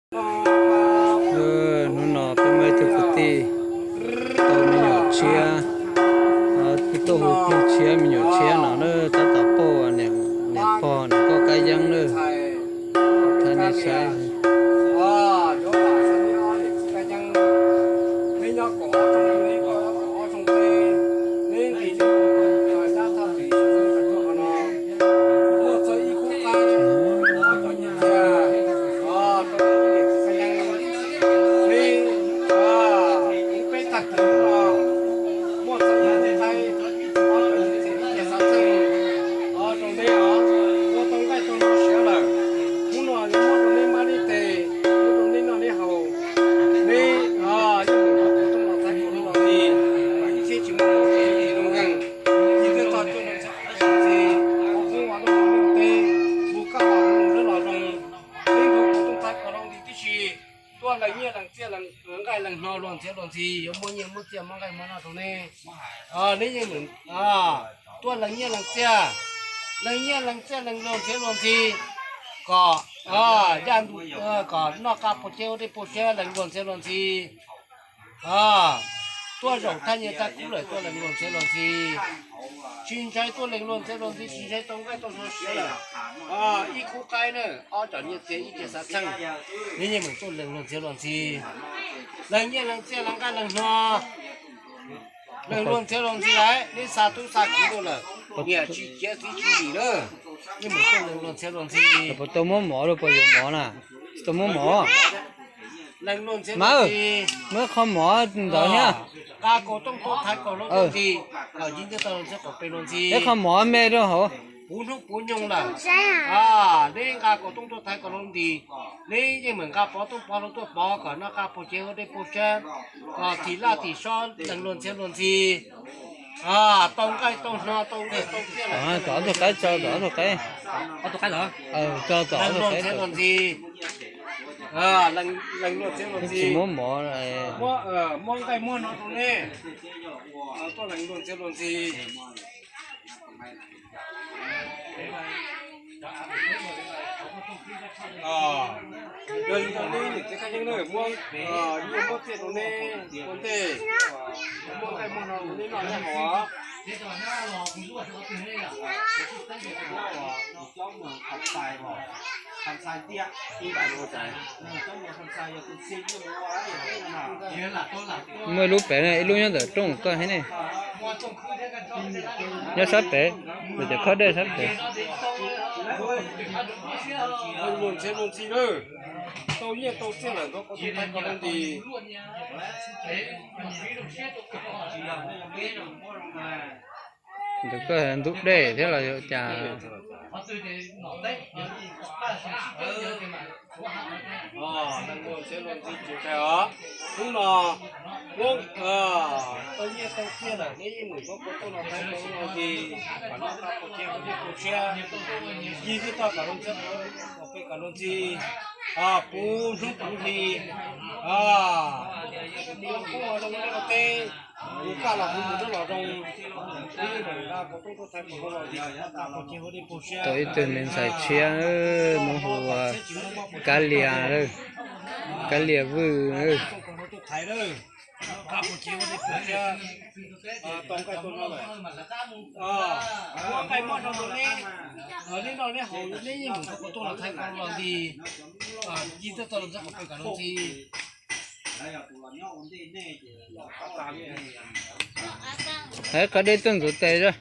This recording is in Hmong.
Hnub no peb muaj ib tug kwv tij tau me nyuam tshiab, peb tuaj hu plig tshiab me nyuam tshiab no na, tab tom pauj niam pog niam nkauj kab yeeb na, tha nej saib. Hnub no yuav muab rau neb mab neb tes, muab rau neb noj neb haus. Neb yeej meem tau tuaj los txhais kaus rau los ntxis, ib txhiab tsis muaj mob tsis muaj nkeeg, ib txhiab txog cuaj leej txhiab ntxi, ua qoob ua loo los neb tej, mus kaj los mus nrab los zoo. Neb ntawd kuv tuaj txhais kaus rau ntxis tib si, tuaj lees nyiaj lees txiaj lees nqaij lees hno luag ntxhiav luag ntxhi, yuav muaj nyiaj muaj txiaj muaj nqaij muaj noj rau neb. Neb yeej meem tuaj lees nyiaj lees txiaj, lees nyiaj lees txiaj lees luag ntxhiav luag ntxhi, kom yaj ntu, kom noj qab pua ceb ua dej pua siab lees luag ntxhiav luag ntxhi. Tuaj zaum thaj nyiaj thaj kub lawm tuaj lees luag ntxhiav luag ntxhi. Tsis ntshai tuaj lees luag ntxhiav luag ntxhi, tsis ntshai tau nqaij tau hno siav lawm. Ib khub qaib na, ob cov nyiaj txiag ib ceg xav txheej, neb yeej meem tuaj lees luag ntxhiav luag ntxhi. Lees nyiaj lees txiaj lees nqaij lees hno, lees luag ntxhiav luag ntxhi lawm, neb xa tub xa kiv tuaj lawm, niam tsis khiav txiv tsis lim na, yeej meem tuaj lees luag ntxhiav luag ntxhi. Puas tau muab mov los puas yuav mov na? Tsis tau muab mov. Lees luag ntxhiav luag ntxhi, muab qhov mov ntawd thiab. Nqa kaus tooj tuaj thaiv kaus hlau tuaj ntxi, kom yig ntiaj teb luag ntxhiav qaum peg luag ntxhi. Ib qhov mov me rau hauv. Puv hnub puv nyoog lawm, neb nqa kaus tooj tuaj thaiv kaus hlau ntxi, neb yeej meem nqa pov tooj pov hlau tuaj pov kom noj qab pua ceb ua dej pua siab, kom thim laj thim sob lees luag ntxhiav luag ntxhi. Tau nqaij tau hno tau nyiaj tau txiaj lawm. Tom ob tug qaib tso, tom ob tug qaib. Ob tug qaib los tso tom ob tug qaib. Lees luag ntxhiav luag ntxhi, lees luag ntxhiav luag ntxhi. Tsis muab mov, muab nqaij muab hno rau neb. Tuaj lees luag ntxhiav luag ntxhi. Yog li ntawd neb niam txiv kwv tij neej tsa, muab nyiaj muab txiaj rau neb ua ntej, muab nqaij muab hno rau neb noj neb haus. Muaj ib lub pem, ib lub nyob ntawm rooj koj thiab ne. Nyob sab pem, ntawm cov khob dej sab pem. Luag ntxhiav luag ntxhi na, tau nyiaj tau txiaj lawm nkawd kuj tau txhais kaus rau ntxi. Ntawm koj ntug dej thiab los yuav cas? Hnub no muab tau nyiaj tau txiaj lawm, neb yeej meem muab kuv tuaj los txhais kaus rau ntxi, kom noj qab pua ceb ua dej pua siab, yig thiaj tau kom luag ntxhiav, kom peb kom luag ntxhi, puv hnub puv hli, ua qoob ua loo neb ua teb, mus kaj los mus, mus nrab los zoo. Tau ib tug me ntxhais tshiab, muab hu ua Kab Lias, Kab Lias Vwj. Hais qhov deb tuaj ntxuav tes os.